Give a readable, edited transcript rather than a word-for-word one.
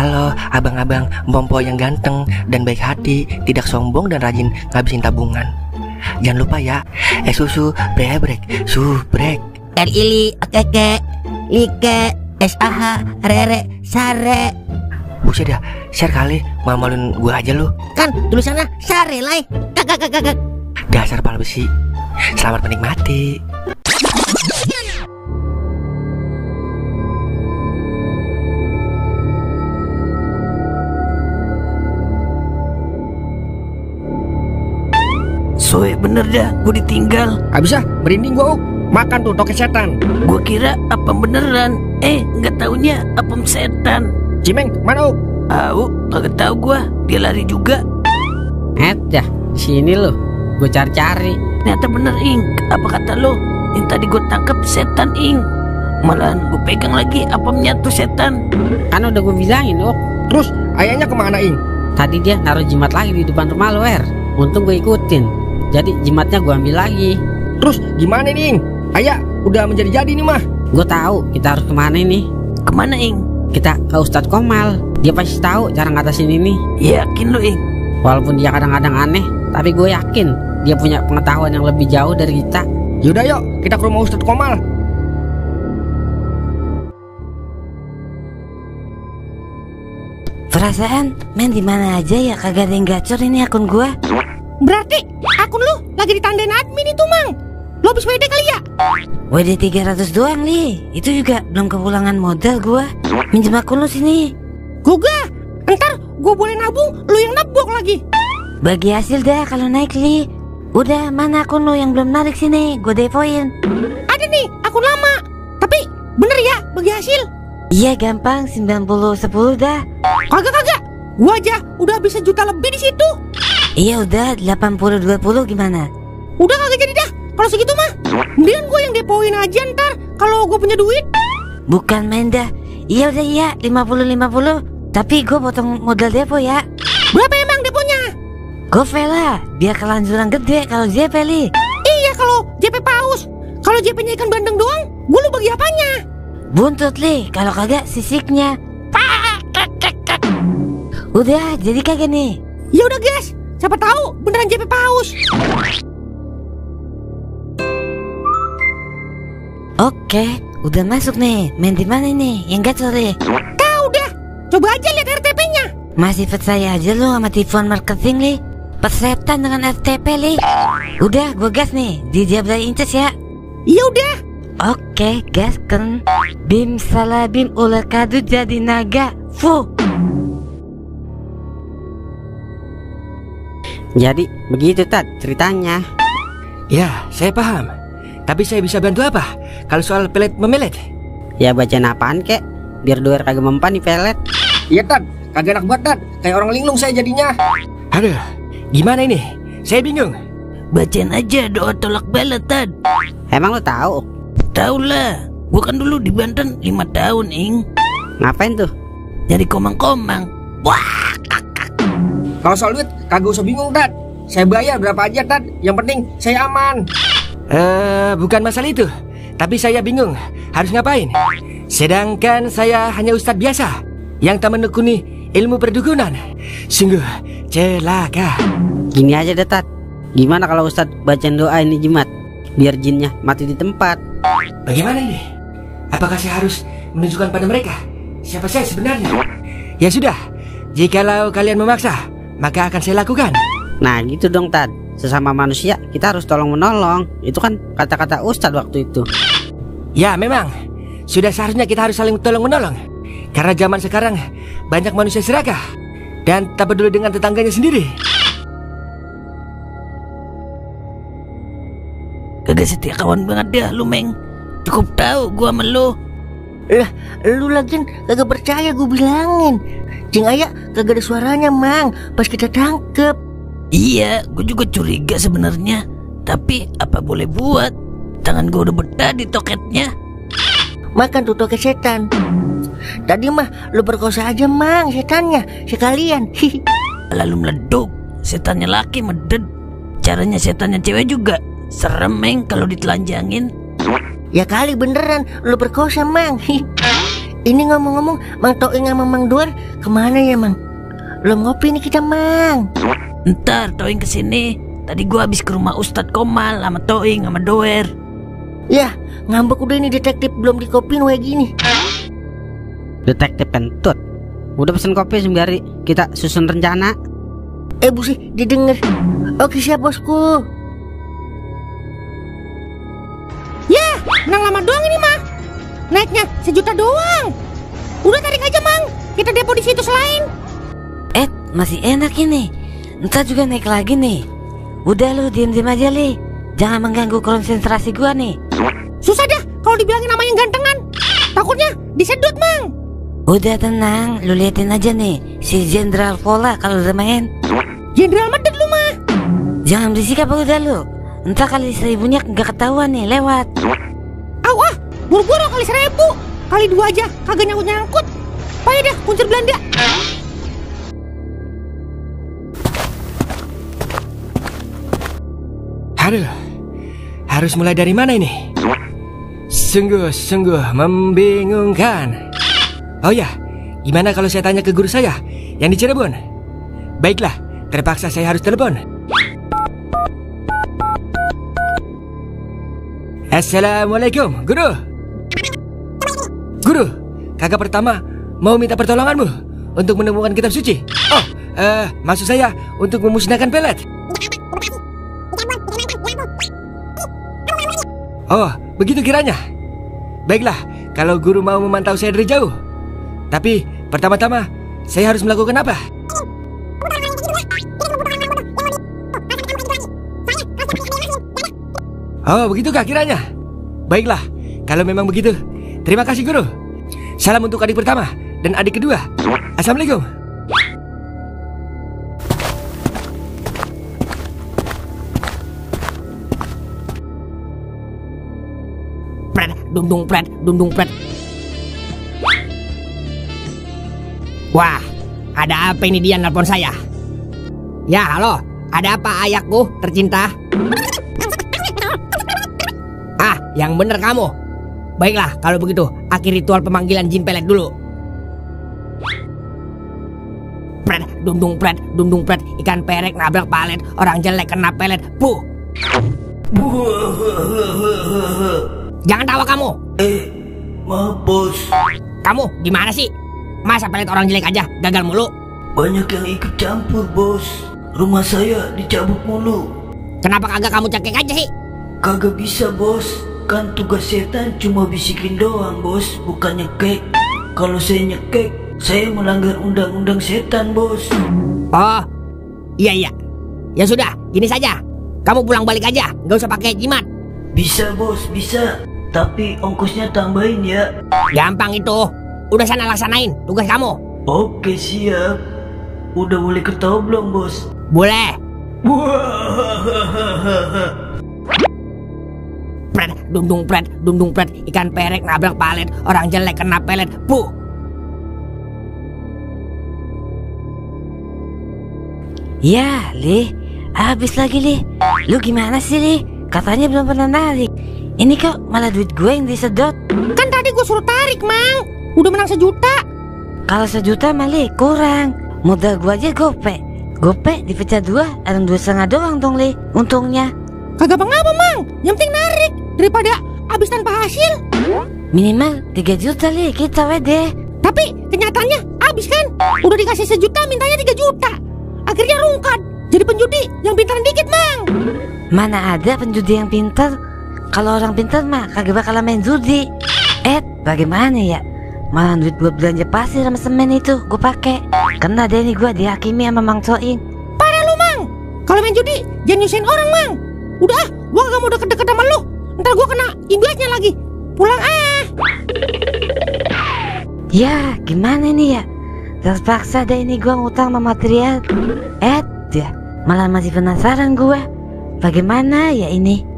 Halo abang-abang Bompo yang ganteng dan baik hati, tidak sombong dan rajin ngabisin tabungan. Jangan lupa ya, susu brebrek, subrek. Ili, okeke, like, SAH, rere, sare. Buset dah, share kali, malu-maluin gue aja lu. Kan tulisannya sare lai. Kakak. Dasar pala besi. Selamat menikmati. Soe bener dah, gue ditinggal. Abis merinding gue, makan tuh toke setan. Gue kira apa beneran, nggak taunya apa setan. Cimeng, mana Kagak tahu gue, dia lari juga. Dah, sini lo, gue cari-cari. Ternyata bener Ing, apa kata lo? Yang tadi gue tangkap setan Ing. Malahan gue pegang lagi apemnya tuh setan. Kan udah gue bilangin, Terus ayahnya kemana Ing? Tadi dia naruh jimat lagi di depan rumah lo, Untung gue ikutin. Jadi jimatnya gue ambil lagi. Terus gimana nih Ing? Ayah udah menjadi-jadi nih mah. Gue tahu kita harus kemana ini. Kemana Ing? Kita ke Ustadz Komal. Dia pasti tahu cara ngatasin ini. Yakin lo Ing? Walaupun dia kadang-kadang aneh, tapi gue yakin dia punya pengetahuan yang lebih jauh dari kita. Yaudah yuk, kita ke rumah Ustadz Komal. Perasaan main di mana aja ya, kagak ada yang gacor ini akun gua. Berarti akun lu lagi ditandain admin itu, Mang. Lu habis WD kali ya? WD 300 doang, Li. Itu juga belum kepulangan modal gua. Minjem akun lu sini. Gua entar gua boleh nabung, lu yang nabung lagi. Bagi hasil dah kalau naik, Li. Udah, mana akun lu yang belum narik sini? Gua depoin. Ada nih akun lama. Tapi bener ya bagi hasil? Iya gampang, 90-10 dah. Kagak. Gua aja udah bisa juta lebih di situ. Iya udah, 80-20 gimana? Udah kagak jadi dah. Kalau segitu mah, mendingan gue yang depoin aja ntar kalau gue punya duit. Bukan main dah. Iya udah iya, 50-50. Tapi gue potong modal depo ya. Berapa emang deponya? Gove lah, biar kelanjuran gede kalau JP, Li. Iya kalau JP paus. Kalau JP-nya ikan bandeng doang, gue lu bagi apanya? Buntut, Li. Kalau kagak sisiknya. Udah, jadi kagak nih? Ya udah guys, siapa tahu beneran JP paus. Oke, udah masuk nih. Main di mana nih? Yang gacor nih? Tahu dah. Coba aja lihat RTP-nya. Masih percaya aja lu sama tipuan marketing, Li. Persetan dengan RTP, Li. Udah, gue gas nih. Di Jabrai Inces ya. Iya udah. Oke, gasken. Bim salah bim ular kadu jadi naga. Fu. Jadi begitu Tad ceritanya. Ya, saya paham. Tapi saya bisa bantu apa kalau soal pelet memelet? Ya bacaan apaan kek, biar doer kagak mempan di pelet. Iya Tad, kagak enak buat Tad. Kayak orang linglung saya jadinya. Aduh, gimana ini? Saya bingung. Bacain aja doa tolak bala Tad. Emang lo tahu? Tahu lah, gua kan dulu di Banten 5 tahun Ing. Ngapain tuh? Jadi komang-komang. Wah. Kalau soal duit, kagak usah bingung Tad. Saya bayar berapa aja Tad. Yang penting saya aman. Bukan masalah itu. Tapi saya bingung harus ngapain. Sedangkan saya hanya ustadz biasa yang tak menekuni ilmu perdukunan. Sungguh celaka. Gini aja deh Tad, gimana kalau Ustadz bacain doa ini jimat biar jinnya mati di tempat? Bagaimana ini? Apakah saya harus menunjukkan pada mereka siapa saya sebenarnya? Ya sudah, jikalau kalian memaksa, maka akan saya lakukan. Nah gitu dong Tad, sesama manusia kita harus tolong menolong. Itu kan kata-kata Ustadz waktu itu. Ya memang, sudah seharusnya kita harus saling tolong menolong. Karena zaman sekarang banyak manusia serakah dan tak peduli dengan tetangganya sendiri. Kagak setia kawan banget dah lu Meng. Cukup tahu gua sama lu. Lah, lu lagi kagak percaya gue bilangin. Cing Ayah kagak ada suaranya, Mang, pas kita tangkep. Iya, gue juga curiga sebenarnya. Tapi apa boleh buat? Tangan gue udah betah di toketnya. Makan tuh toket setan. Tadi mah lu perkosa aja, Mang, setannya sekalian. Lalu meleduk. Setannya laki meded. Caranya setannya cewek juga serem Meng kalau ditelanjangin. Ya kali beneran lu perkosa, Mang. Ini ngomong-ngomong, Mang Toing sama Mang Doer kemana ya, Mang? Belum ngopi nih kita, Mang. Ntar Toing kesini. Tadi gua habis ke rumah Ustadz Komal sama Toing sama Doer. Ya, ngambek udah ini detektif belum dikopin kayak gini. Detektif kentut. Udah pesen kopi sembari kita susun rencana. Busi, didengar. Oke siap bosku. Ya, menang lama doang ini mah. Naiknya 1 juta doang. Udah tarik aja Mang, kita depo di situs lain. Masih enak ini. Ntar juga naik lagi nih. Udah lu diem-diem aja Li. Jangan mengganggu konsentrasi gua nih. Susah dah kalau dibilangin nama yang gantengan. Takutnya disedot Mang. Udah tenang, lu liatin aja nih si Jenderal Vola kalau udah main. Jenderal medit lu mah. Jangan berisik apa udah lu. Ntar kali 1000-nya gak ketahuan nih lewat. Buru-buru kali 1000. Kali 2 aja kagak nyangkut-nyangkut. Payah dah kuncir Belanda. Aduh, harus mulai dari mana ini? Sungguh-sungguh membingungkan. Oh ya, gimana kalau saya tanya ke guru saya yang di Cirebon? Baiklah, terpaksa saya harus telepon. Assalamualaikum, guru. Guru, kakak pertama mau minta pertolonganmu untuk menemukan kitab suci. Maksud saya untuk memusnahkan pelet. Oh, begitu kiranya. Baiklah, kalau guru mau memantau saya dari jauh. Tapi pertama-tama saya harus melakukan apa? Oh, begitukah kiranya? Baiklah, kalau memang begitu, terima kasih guru. Salam untuk adik pertama dan adik kedua. Assalamualaikum. Dung pret. Wah, ada apa ini dia nelpon saya? Ya, halo. Ada apa ayahku tercinta? Yang bener kamu. Baiklah, kalau begitu, akhir ritual pemanggilan jin pelet dulu. Dung pret, ikan perek nabrak palet, orang jelek kena pelet. Puh. Jangan tawa kamu. Maaf bos. Kamu gimana sih? Masa pelet orang jelek aja gagal mulu? Banyak yang ikut campur bos. Rumah saya dicabut mulu. Kenapa kagak kamu cekek aja sih? Kagak bisa bos. Kan tugas setan cuma bisikin doang bos, bukan nyekek. Kalau saya nyekek, saya melanggar undang-undang setan bos. Oh, iya. Ya sudah, gini saja. Kamu pulang balik aja, gak usah pakai jimat. Bisa bos, bisa. Tapi ongkosnya tambahin ya. Gampang itu. Udah sana laksanain tugas kamu. Oke siap. Udah boleh ketawa belum bos? Boleh. Dung pret, ikan perek nabrak palet, orang jelek kena pelet. Puh. Ya, Li, habis lagi, Li. Lu gimana sih, Li? Katanya belum pernah narik. Ini kok malah duit gue yang disedot. Kan tadi gue suruh tarik, Mang. Udah menang 1 juta. Kalau 1 juta mah, Li, kurang. Modal gue aja gope. Gope dipecah 2, ada 2,5 doang dong, Li. Untungnya. Kagak apa-apa, Mang. Yang penting narik daripada habis tanpa hasil. Minimal 3 juta, Li, kita wede. Tapi kenyataannya habis kan. Udah dikasih 1 juta, mintanya 3 juta. Akhirnya rungkat. Jadi penjudi yang pintaran dikit, Mang. Mana ada penjudi yang pintar? Kalau orang pintar mah kagak bakalan main judi. Bagaimana ya? Malah duit buat belanja pasir sama semen itu gue pakai. Karena ada ini gue dihakimi sama Mang Toing. Parah lu, Mang. Kalau main judi jangan nyusahin orang, Mang. Udah, gue gak mau deket-deket sama lu. Ntar gue kena imbasnya lagi. Pulang Ya gimana nih ya? Terpaksa deh ini gue ngutang sama material. Malah masih penasaran gue. Bagaimana ya ini?